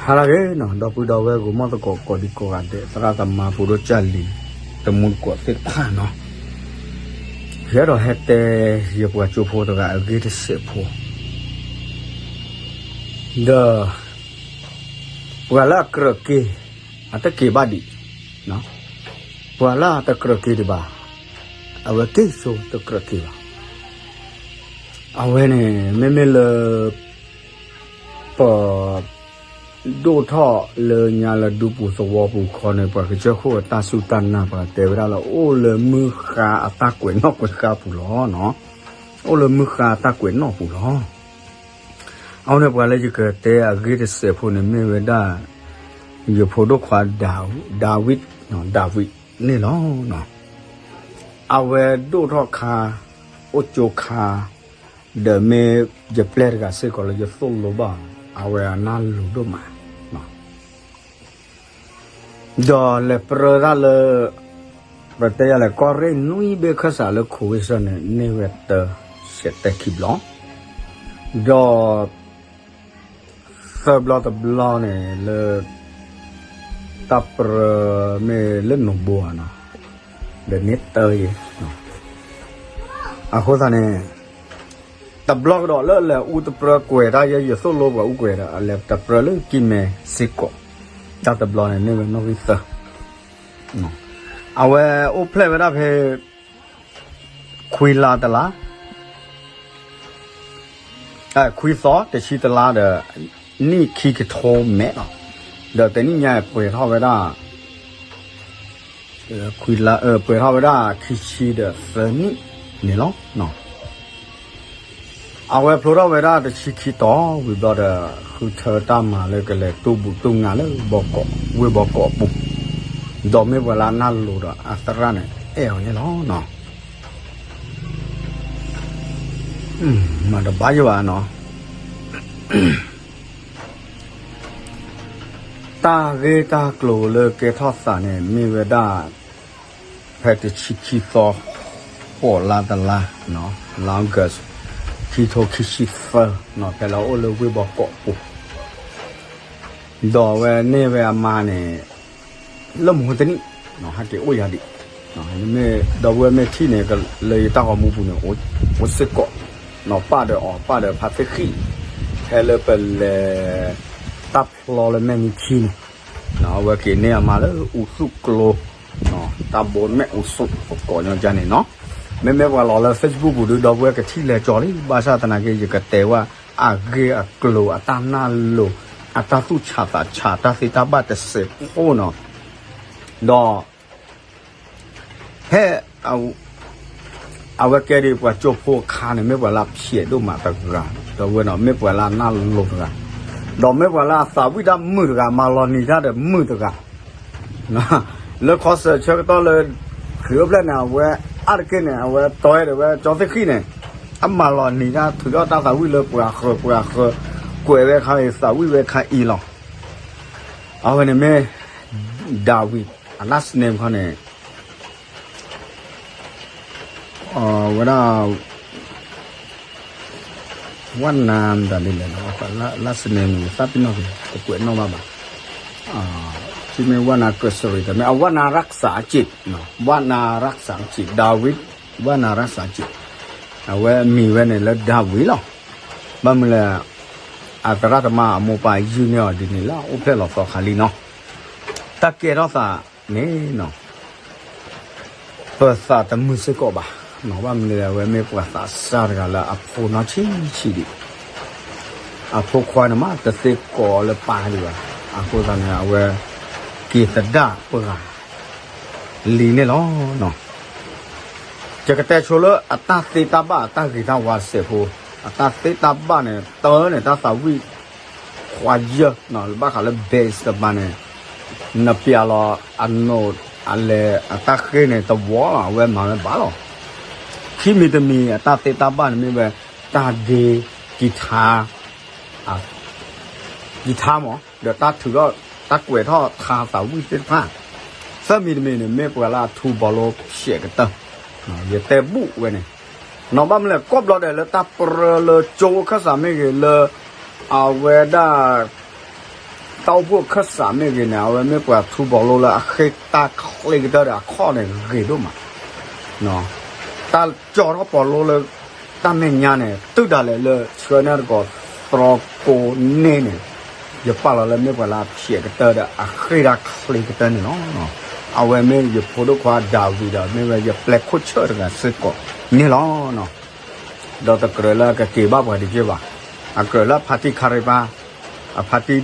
ဟါလၢအဂ့ၤနီၤ, ဒီပုၢ်ဒီဝဲၢ်ဂီၢ်မီၢ်သကိးကိးဒံကိးဂၤဒဲး, သရၣ်သမါဖိဒိၣ်ကၢ်လံၤ တမူတကိးသ့ၣ်တဖၣ်နီၤ, ယအဲၣ်ဒိးဟဲတဲ ယပှၤကၠိဖိတဂၤအဂ့ၢ်တစဲးဖိ ဒီး ပှၤလၢအကြၢးက့ၤ အတက့ၤဘၣ်ဒံး, ပှၤလၢအတကြၢးက့ၤဒံးဘၣ်, အဝဲက့ၤဆိတကြၢးက့ၤဘၣ်. အဝဲန့ၣ် မ့မ့ၢ်လၢ ပ ဒိၣ်ထီၣ်လၢညါလၢဒူပူၤသဝီပူၤခီန့ၣ် ပှၤကစၢၢ်ခိၣ်အတၢ်စူၢ်တၢ်နာ် ပှၤတဲဝဲဒၣ်လၢ အိၣ်လၢမုၢ်ဃါအတၢ်ကွဲးနီၣ်ကွဲးဃါပူၤလီၤ. အိၣ်လၢမုၢ်ဃါအတၢ်ကွဲးနီၣ်ပူၤလီၤ. အဃိန့ၣ် ပှၤလၢယကတဲအဂ့ၢ်တစဲးဖိန့ၣ် မ့ၢ်ဝဲဒၣ် ယဖိဒိၣ်ခွါ ဒၤဝံး, ဒၤဝံးန့ၣ်လီၤ. အဝဲဒိၣ်ထီၣ်ခါ, အိၣ်ကၠိခါ, ဒီးမ့ၢ်ယပျဲၢ်တဂၤစ့ၢ်ကီးလၢယသိၣ်လိဘၣ်, အဝဲအနၢ်လိၤဒိၣ်မး, ဒီးလဲၤပြၢတၢ်လၢ ပတဲယၤလဲၣ် ကီၢ်ရ့ၣ်နွံဘ့ၣ်ခၢၣ်စးလၢခိဝ့ၢ်ဆၢၣ်န့ၣ် န့ၢ်ဝဲတၢ ဆဲးတဲာ်ခံဘျီ, ဒီး သၢဘျီတဘျီန့ၣ်လၢ တၢ်ပြၢမ့ၢ်လၢနိၣ်ဘိဧါနီၤ, ဒီးန့ၢ်တၢယဲ, အဃိသတးန့ၣ် တဘျီကဒီးလၢလဲၤအူတပြၢကွဲးတၢ်ယဲ ယသိၣ်လိပှၤအူကွဲးဒီး အလဲၤတပြၢလၢကံၢ်မဲစ့ၢ်ကီး, တၢ်တဘျီန့ၣ် န့ၢ်ဝဲနီၣ်ဂံၢ်သၢ, အဝဲအိၣ်ဖျဲၣ်ဝဲဒၣ်ဖဲ ခွံလါတလါ ခွံသီ တဆံတလါဒီး နံၣ်ခံကထိမဲးလီၤ. ဒီးတနံၣ်ညါပှဲၤထီၣ်ဝဲဒၣ် ခွံလါ ပှဲၤထီၣ်ဝဲဒၣ်ခံဆံဒီးသၢနံၣ်န့ၣ်လီၤ. အဝဲဖျိထီၣ်ဝဲဒၣ်တဆံခံတီၤဝံၤဘျီဒီး ဃုထၢတၢ်မၤလၢကလဲၤတူၢ်ဘူးတူၢ်ငါလၢ ဝ့ၢ်ဘီကီးအပူၤ, ဒီးမ့ၢ်ပှၤလၢအနၢ်လိၤဒီးအသရၣ်န့ၣ် အဲၣ်အီၤန့ၣ်လီၤ. မၤတဘၣ်ယဘၣ်နီၤ, တၢ်ဂ့ၢ်တၢ်ကျိၤလၢကဲထီၣ်သးန့ၣ် မ့ၢ်ဝဲဒၣ် ဖဲတဆံခံသီ ဃိးလါတလါ, လါ August ခံထိခံဆံသၢ, ဖဲလၢအအိၣ်လၢဝ့ၢ်ဘီကီးပူၤ, ဒီးအဝဲန့ၢ်ဝဲအမါန့ၣ် လၢမဟိတနံၣ်, ဟဲက့ၤအိၣ်ယၤဒံး, မ့ၢ်ဒီပုၢ်ဝဲၢ်မ့ၢ်ထံၣ်န့ၣ် လၢယတၢ်ဂီၤမူပူၤန့ၣ် အိၣ်စ့ၢ်ကီး, ပၢ်ဒီးအီၤ ပၢ်ဒီးဖါသ့ၣ်ဃံၣ်, ဖဲလၢပလဲၤ တၢ်ဖျီလၢမဲၢ်မံခံန့ၣ်, အဝဲက့ၤန့ၢ်အမါလၢအူသူၣ်ကျိ တၢ်ဘိမဲာ်အိၣ်ဆိးသကိးညီဒ်န့ၣ်နီၤ, မ့မ့ၢ်ပှၤလီၤလၢ Facebook ပူၤဒီး ဒီပုၢ်ဝဲၢ်ကထံၣ်လဲၤကၠီလံ, ဘၣ်ဆၣ်သနာ်က့ ယကတဲဝဲ အဂ့ၢ်အကျိၤ အတၢ်နၢ်လိၤ အတၢ်သူၣ်ဆးသးဆး တၢ်သ့တၢ်ဘၣ်တစဲးဖိနီၤ, ဒီး ဖဲ အဝဲကဲဒံးပှၤကၠိဖိအခါန့ၣ် မ့ၢ်ပှၤလၢအဖျဲးဒိၣ်မးတဂၤ, ဒီပုၢ်ဝဲၢ်နီၤ, မ့ၢ်ပှၤလၢအနၢ်လိၤတဂၤ, ဒီးမ့ၢ်ပှၤလၢအသးဝံၣ်တၢ်မုာ်တဂၤ, မၤလီၤနံၤတၢ်ဒီးမုာ်တဂၤ လၢခီစၢၤဆၢကတီၢ်လၢ ခရံာ်အိၣ်ဖျဲၣ်န့ၣ် အဝဲအါတက့ၢ်န့ၣ် အဝဲတီဝဲဒၣ်ဝဲကၠီသ့ၣ်ဃံၣ်န့ၣ်, အမၤလီၤနံၤတၢ် ထုးထီၣ်တၢ်သးဝံၣ်လၢပှၤဃၢၤပှၤဃၢၤ, ကွဲးဝဲခါအံၤ သးဝံၣ်ဝဲခါအံၤလီၤ. အဝဲန့ၣ်မ့ၢ် ဒၤဝံး အ last name ခီန့ၣ် ဝဲဒၣ် ဝနၤ မတၤဒ်လဲၣ်နီၤ, last name န့ၣ် သးပ့ၤနီၣ်က့ၤ တကွဲးနီၣ်ဘၣ်ဘၣ်, ထံမ့ၢ်ဝနၤကစရံး တမ့ၢ် အဝနၤရၢၣ်စၢ်အစ့း, ဝနၤရၢၣ်စၢ်အစ့း, ဒၤဝံး ဝနၤရၢၣ်စၢ်အစ့း, အဝဲမံၤဝဲန့ၣ်လၢဒၤဝံးလီၤ. ဘၣ်မနုၤလဲၣ်, အသရၣ်သမါအမိၢ်ပၢ်ယုၢ်န့ၢ်အီၤဒ်န့ၣ်လၢအအိၣ်ဖျဲၣ်လီၤသီခါလံနီၤ, တၢ်ကဲထီၣ်သးန့ၣ်နီၤ ပသးတမုာ်စ့ၢ်ကီးဘၣ်, ဘၣ်မနုၤလဲၣ် အဝဲမ့ၢ်ပှၤသးစၢ်တဂၤလၢအဖိနီၢ်ဆံးဆံးဒံး, အဖိခွါန့ၣ်မး တသ့ကိးအီၤလၢပၢ်ဒံးဘၣ်, အဃိသတးန့ၣ် အဝဲ က့ၤသဒၣ်ပှၤ လံန့ၣ်လီၤ. ယကတဲဆိလၢအတၢ်သ့တၢ်ဘၣ် အတၢ်ဂ့ၤတၢ်ဝါစဲးဖိ, အတၢ်သ့တၢ်ဘၣ်န့ၣ် တၢ်န့ၣ် တၢ်သးဝံၣ် ခွါယၢ် လၢဘၣ်ဃးလၢ bass တပၤန့ၣ် နပျးလီၤ အနိး အလဲၤ အတၢ်ဃ့န့ၣ် တဝီလီၤ အဝဲမၤဝဲဘၣ်လီၤ. ခံမံၤတမံၤ အတၢ်သ့တၢ်ဘၣ်န့ၣ်မ့ၢ်ဝဲ တၢ်ဒ့ ကံထါ ကံထါမး ဒီးတၢ်ထုးထီၣ် တၢ်ကွဲးထီၣ်ထါသးဝံၣ်သ့ၣ်တဖၣ်, သၢမံၤတမံၤန့ၣ် မ့ၢ်ပှၤလၢအထူဘီလိဖျဲးကတၢၢ်, ယတဲဘူးဝဲန့ၣ်, နီၢ်ဘၣ်မနုၤလဲၣ် ကိးဘျီဒဲးလၢတၢ်ပြၢလၢကၠိခၢၣ်စးမ့ၢ်ဂ့ၤလၢ အဝဲဒၣ် တၢ်အိၣ်ဖှိၣ်အခၢၣ်စးမ့ၢ်ဂ့ၤန့ၣ် အဝဲမ့ၢ်ပှၤထူဘီလိလၢအဃ့တၢ်ချ့ကတၢၢ်ဒီးအခီၣ်န့ၣ်ဂ့ၤဒိၣ်မး, တၢ်ကၠီထီၣ်ပီးလိလၢ တၢ်မဲာ်ညါန့ၣ် တုၤဒၣ်လဲာ်လၢဆှၢန့ၢ်တကိးသြီကိးန့ၢ်န့ၣ်, ယပာ်လီၤလၢမ့ၢ်ပှၤလၢအဖျဲးကတၢၢ်ဒီးအဃ့တၢ်ချ့ကတၢၢ်န့ၣ်လီၤ. အဝဲမ့ၢ်ယဖိဒိၣ်ခွါဒၤဝံးဒီး မ့ၢ်ဝဲယပျဲၢ်ခိၣ်ဆၢၣ်တဂၤစ့ၢ်ကီးန့ၣ်လီၤ. ဒီးတကြၢးလၢအကက့ၤဘၣ်ပှၤဒံးက့ဘၣ်, အကြၢးလၢအဖါတံၢ်ခါရံပါ, အဖါတံၢ်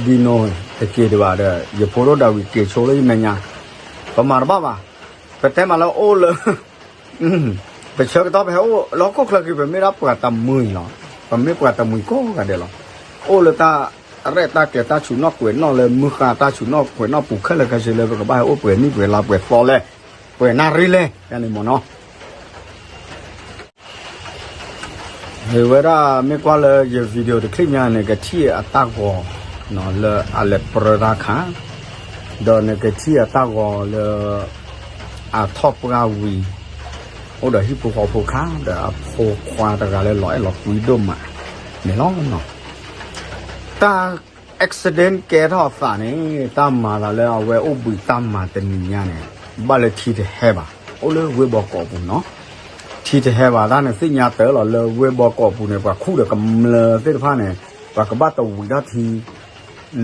ဒံနိတက့ၤဒံးဘၣ်ဒီး ယဖိဒိၣ်ဒၤဝံးက့ၤဆိလၢယမဲာ်ညါ, ပမၤတဘၣ်ဘၣ်, ပတဲမးလၢအိၣ်လၢ ပဆၢကတီၢ်ပဟဲအိၣ်လၢဟီၣ်ခိၣ်ချၢက့ၤ ပမ့ၢ်ဒၣ်ပှၤတမှံၤလီၤ. ပမ့ၢ်ပှၤတမှံၤကိးဂၤဒဲးလီၤ. အိၣ်လၢတၢ်ရဲၣ်တၢ်ကျဲၤတၢ်ဆူးနီၣ်ကွဲးနီၣ်လၢမုၢ်ဃါတၢ်ဆူးနီၣ်ကွဲးနီၣ်ပူၤခဲလၢာ်ခဲဆ့လၢ ပကဘၣ်ဟဲအိၣ်ပှဲၤနံၣ်ပှဲၤလါပှဲၤသီလဲၣ်, ပှဲၤနၣ်ရံၣ်လဲၣ်, ယန့ၣ်မ့ၢ်နီၤ ဝဲဒၣ်မ့ၢ်ကွၢ်လၢယ video တချံၣ်ညါန့ၣ် ကထံၣ်အတၢ်ဂီၤ လၢအလဲၤပြၢတၢ်ခါ, ဒီးနကထံၣ်အတၢ်ဂီၤလၢ အထီၣ်ပှၢ်ဝံၤ အိၣ်ဒီးဟံၣ်ဖိဃီဖိခါ ဒီးအဖိခွါတဂၤလၢလီၤအဲၣ်လီၤကွံဒိၣ်မးန့ၣ်လီၤ. တၢ် accident ကဲထီၣ်အသးန့ၣ် တၢ်မၤသးလၢအဝဲအိၣ်ဘှံးတၢ်မၤတနံၤညါန့ၣ် ဘၣ်လၢထံတဟဲဘၣ်, အိၣ်လၢဝ့ၢ်ဘီကီးပူၤနီၤ. ထံတဟဲဘၣ်တၢ်န့ၣ် သ့ၣ်ညါတၢ်လီၤလၢဝ့ၢ်ဘီကီးပူၤန့ၣ် ပှၤခူၣ်ဒီးကမျၢၢ်သ့ၣ်တဖၣ်န့ၣ် ပှၤကဘၣ်တဝံးတၢ်ထံ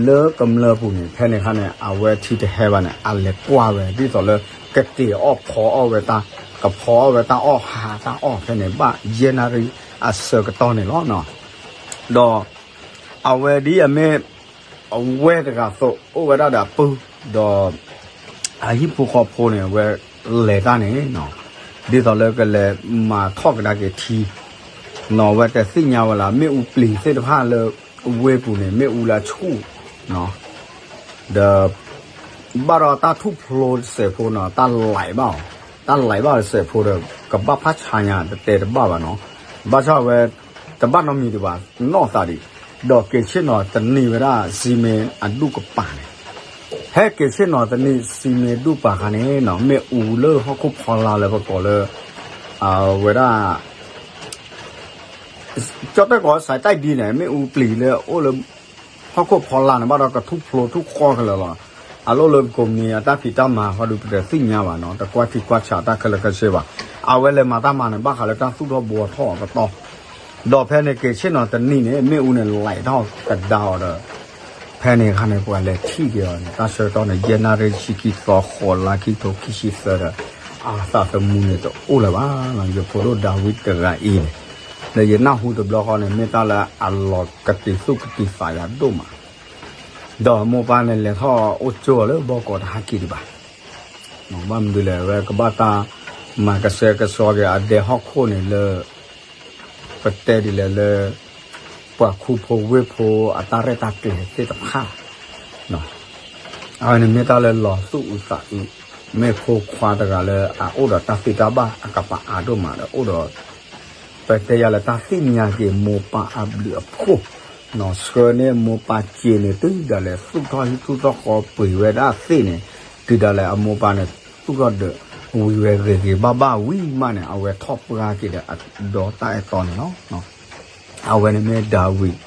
လၢကမျၢၢ်ပူၤန့ၣ် ဖဲန့ၣ်အခါန့ၣ် အဝဲထံတဟဲဘၣ်န့ၣ် အလဲၤကွၢ်ဝဲ ဒ်သိးလၢ ကက့ၤအီၣ်ဖီအီၣ်ဝဲတၢ်, ကဖီအီၣ်ဝဲတၢ်အီၣ်ဟးတၢ်အီၣ်ဖဲန့ၣ် ဘၣ်ယဲၢ်နၣ်ရံၣ်အဆၢကတီၢ်န့ၣ်လီၤ. ဒီး အဝဲဒ်အမ့ၢ် အဝဲတဂၤသိး အိၣ်ဝဲဒၣ်ဒီးအပုၢ်, ဒီး အဟံၣ်ဖိဃီဖိန့ၣ် အဝဲလဲၤတၢ်န့ၣ်နီၤ, ဒ်သိးလၢကလဲၤမၤထီၣ်ကဒါက့ၤထံ, နီၤ အဝဲတသ့ၣ်ညါဝဲလၢ မ့ၣ်အူပျံၤသ့ၣ်တဖၣ်လၢ ဝ့ၢ်ပူၤန့ၣ် မ့ၣ်အူလၢအဆူၣ်နီၤ, ဒီး ဘၣ်ဒီးတၢ်ထူၣ်ဖျိတစဲးဖိနီၤ တၢ်လဲၤဘၣ်အီၤ, တၢ်လဲၤဘၣ်တစဲးဖိဒီး ကဘၣ်ဖးဆါညါတတဲတဘၣ်ဘၣ်နီၤ, ဘၣ်ဆၣ်ဝဲ တဘၣ်နီတမံၤဒံးဘၣ် နီၢ်သးဒံး, ဒီးက့ၤဆ့ၣ်နီၤတနံၤဝဲဒၣ် စံမ့ၢ်အဒူၣ်ကပၤန့ၣ်, ဟဲက့ၤဆ့ၣ်နီၤတနံၤ စံမ့ၢ်ဒူၣ်ပၤခါန့ၣ်နီၤ မ့ၣ်အူလၢဟီၣ်ခိၣ်ဖီလာ်လၢပကိးလၢ အဝဲဒၣ် ကၠီၣ်တဲၣ်ကီးစးတၢ်ဒ်န့ၣ် မ့ၣ်အူပျံၤလၢအိၣ်လၢ ဟီၣ်ခိၣ်ဖီလာ်န့ၣ် ဘၣ်ဒီးကထူၣ်ဖျိထူၣ်ဃီခဲလၢာ်လီၤ. အလိၣ်လၢကိးမံၤအတၢ်ဖံးတၢ်မၤဃီဒီး ပတသ့ၣ်ညါဘၣ်နီၤ, တကွၢ်ထံကွၢ်ဆးတၢ်ခဲလၢာ်ခဲဆ့ဘၣ်. အဝဲလဲၤမၤတၢ်မၤန့ၣ် ဘၣ်ဃးလၢတၢ်သူၣ်ထီၣ်ဘှီထီၣ်အကတီၢ်, ဒီးဖဲန့ၣ်က့ၤဆ့ၣ်နီၤတနံၤန့ၣ် မ့ၣ်အူန့ၣ်လဲၤထီၣ်ကဒါအီၤဒီး ဖဲန့ၣ်အခါန့ၣ် ပှၤလဲၤထံၣ်က့ၤအီၤန့ၣ် တၢ်ဆၢကတီၢ်န့ၣ် ယဲၢ်နၣ်ရံၣ်ဆံခံသီ ဃိးလါခံကထိခံဆံသၢဒီး အသးသမူန့ၣ်တအိၣ်လၢၤဘၣ်. ယဖိဒိၣ်ဒၤဝံးတဂၤအံၤန့ၣ် လၢယနၢ်ဟူတဘျီဃီန့ၣ် မ့ၢ်တၢ်လၢအလီၤကတံာ်သူၣ်ကတံာ်သးယၤဒိၣ်မး, ဒီးမိၢ်ပၢ်န့ၣ်လဲၤထီၣ်အိၣ်ကၠိအီၤလၢဘီကီးတဟးက့ၤဒံးဘၣ်. ဘၣ်မနုၤလဲၣ် အဝဲကဘၣ်တၢ်မၤကဆှဲကဆှီက့ၤအဒဲဟီၣ်ခိၣ်န့ၣ်လၢ ပတဲဒ်လဲၣ်လၢ ပှၤခူဖိဝ့ၢ်ဖိအတၢ်ရဲၣ်တၢ်ကျဲၤသ့ၣ်တဖၣ် အဝဲန့ၣ်မ့ၢ်တၢ်လၢလီၤသူၣ်အုးသးအုး, မ့ၢ်ဖိခွါတဂၤလၢအအိၣ်ဒီးတၢ်သ့တၢ်ဘၣ်အကပၤအါဒိၣ်မးဒီး အိၣ်ဒီး ပတဲယၤလၢတၢ်သ့ၣ်ညါက့ၤမိၢ်ပၢ်အဘျုးအဖှိၣ်, ဆှၢန့ၢ်မိၢ်ပၢ်စ့န့ၣ် တုၤဒၣ်လဲာ်သူၣ်ထီၣ်ဟံၣ်သူၣ်ထီၣ်ဃီပှ့ၤဝဲဒၣ်သ့ၣ်န့ၣ်, တုၤဒၣ်လဲာ်အမိၢ်ပၢ်န့ၣ် သူၣ်ထီၣ်ဒၢးဝံၤဝဲဂ့ၤဂ့ၤဘၣ်ဘၣ်ဝံၤမးန့ၣ် အဝဲထီၣ်ပှၢ်က့ၤဒီးအဒီတၢ်အဲၣ်တီန့ၣ်လီၤ. အဝဲန့ၣ်မ့ၢ်ဒၤဝံး,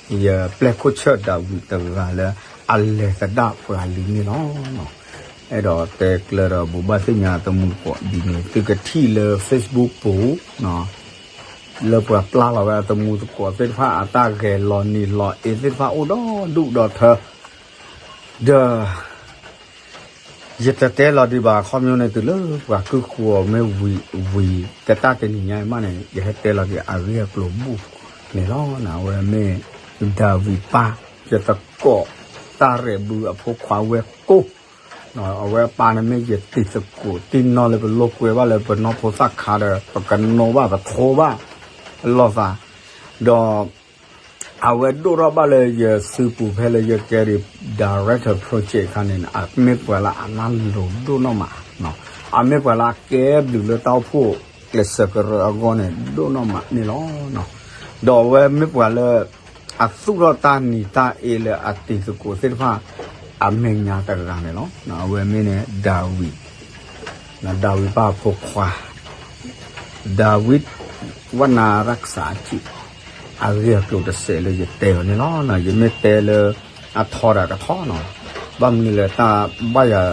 ယပျဲၢ်ခိၣ်ဆၢၣ်ဒၤဝံးတဂၤလၢ အလဲၤသဒၣ်ပှၤလံန့ၣ်လီၤ. အဲၣ်ဒိးတဲကျၢၤဒီးဘိးဘၣ်သ့ၣ်ညါအသမူသကိးဒ်န့ၣ် သုကထံၣ်လၢ Facebook ပူၤ လၢပှၤပျၢ်လီၤဝဲအသမူသကိးသ့ၣ်တဖၣ်အတၢ်ဂဲၤလီၤနံၤလီၤအ့သ့ၣ်တဖၣ်အိၣ်ဒီဒူၣ်ဒီထၢ ဒီး ယတတဲလီၤဒံးဘၣ် ခီပညီန့ၣ် တုၤလၢပှၤကုၢ်ဃူအီၤမ့ၢ်ဝံၤ ဝံၤ တတၢ်တနံၤညါအံၤမးန့ၣ် ယဟဲတဲလီၤက့ၤအဂ့ၢ်အကျိၤဘူၣ်န့ၣ်လီၤ. အဝဲမ့ၢ် ဒၤဝံးပၢ် ယသကိး တၢ်ရဲၣ်ဘုအဖိခွါဝဲၢ်ကိၢ် အဝဲအပၢ်န့ၣ်မ့ၢ်ယတံၤသကိး တံၢ်နီၢ်လၢပလိာ်ကွဲဘၣ်လၢပနီၢ်ဖိသၣ်ခါဒီး ပကနိဘၣ်ပထိဘၣ်လိာ်သး ဒီး အဝဲဒိၣ်ထီၣ်ဘၣ်လၢယစုပူၤဖဲလၢယကဲဒံး director project အခါန့ၣ် အမ့ၢ်ပှၤလၢအနၢ်လိၤဒိၣ်နီၢ်မး, အမ့ၢ်ပှၤလၢအကဲဘျုးလၢတၢ်အိၣ်ဖှိၣ်ကျဲးစၢးကရၢအဂီၢ်န့ၣ် ဒိၣ်နီၢ်မးန့ၣ်လီၤ. ဒီးအဝဲမ့ၢ်ပှၤလၢ အသူၣ်ထီၣ်တၢ်နံၤတၢ်အ့လၢအတံၤသကိးသ့ၣ်တဖၣ် အမဲာ်ညါတဂၤန့ၣ်လီၤ. အဝဲမ့ၢ်န့ၣ် ဒၤဝံး ဒၤဝံးပၢ်အဖိခွါ ဒၤဝံး ဝနၢ်ရၢၣ်ကစၢ်အထံး အဂ့ၢ်အကျိၤတစဲးလၢယတဲအီၤန့ၣ်လီၤ. ယမ့ၢ်တဲလၢ အထီဒီးကထီနီၤ, ဘၣ်မနုၤလဲၣ် တၢ်ဘၣ်ယၤ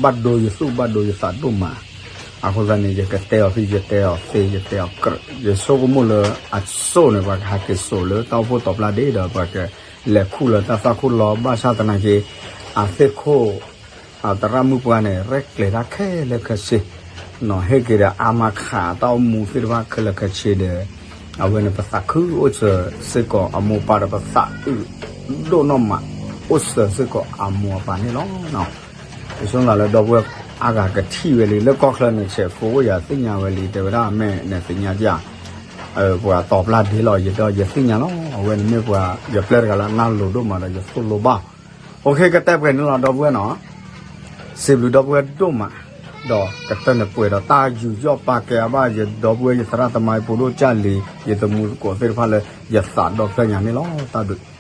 ဘၣ်ဒိယသူၣ်ဘၣ်ဒိယသးဒိၣ်မး, အဃိသတးန့ၣ် ယကတဲအီၤဖဲ ယတဲအီၤသ့ ယတဲအီၤကြၢး ယဆိကမိၣ်လၢအစိၣ်န့ၣ် ပှၤကဟးက့ၤစိာ်လၢတၢ်အိၣ်ဖှိၣ်တီၤပျၢ်ဒ့ဒီး ပှၤကလဲၤခူၣ်လၢတၢ်သၣ်ခိၣ်လီၤ ဘၣ်ဆၣ်သနာ်က့ အသ့ၣ်ခိၣ် သရၣ်မုၣ်ပှၢ်န့ၣ် ရဲၣ်ကျဲၤတၢ်ခဲလၢာ်ခဲဆ့ နီၤ ဟ့ၣ်က့ၤဒီးအါမးခးတၢ်အိၣ်မူသ့ၣ်တဖၣ်ခဲလၢာ်ခဲဆ့ဒီး အဝဲန့ၣ် ပသးခုအိၣ်စၢၤစ့ၢ်ကီးအမိၢ်ပၢ်ဒီး ပသးအုးဒိၣ်နီၢ်မး အိၣ်စၢၤစ့ၢ်ကီးအမိၢ်အပၢ်န့ၣ်လီၤ. ယဆိကမိၣ်လၢဒီပုၢ်ဝဲၢ်အါဂၤကထံၣ်ဝဲလံ လၢကီၢ်ချၢန့ၣ် ဆဲးဖိအိၣ်ယၤသ့ၣ်ညါဝဲလံ တဲဝဲဒၣ်မဲာ်န့ၣ်သ့ၣ်ညါယၤ ပှၤတီၤပျၢ်ဒ့လီၤ ယဒီးယသ့ၣ်ညါလီၤ. အဝဲန့ၣ်မ့ၢ်ပှၤ ယပျဲတဂၤလၢအနၢ်လိၤဒိၣ်မးဒီး ယသိၣ်လိဘၣ်. အိၣ်ခ့ ကတဲပှဲၤန့ၣ်လီၤ ဒီပုၢ်ဝဲၢ်နီၤ. စံးဘျုးဒီပုၢ်ဝဲၢ်ဒိၣ်မး, ဒီးကတၢၢ်န့ၣ်ပှဲၤဒီးတၢ်ယူးယီၣ်ပာ်ကဲအဘၣ် ယဒီပုၢ်ဝဲၢ်ယသရၣ်သမါ ယဖိဒိၣ်ကၢ်လံၤ ယသမူသကိးသ့ၣ်တဖၣ်လၢ ယသးဒီဖျၢၣ်ညါန့ၣ်လီၤ. တၢ်ဘျုး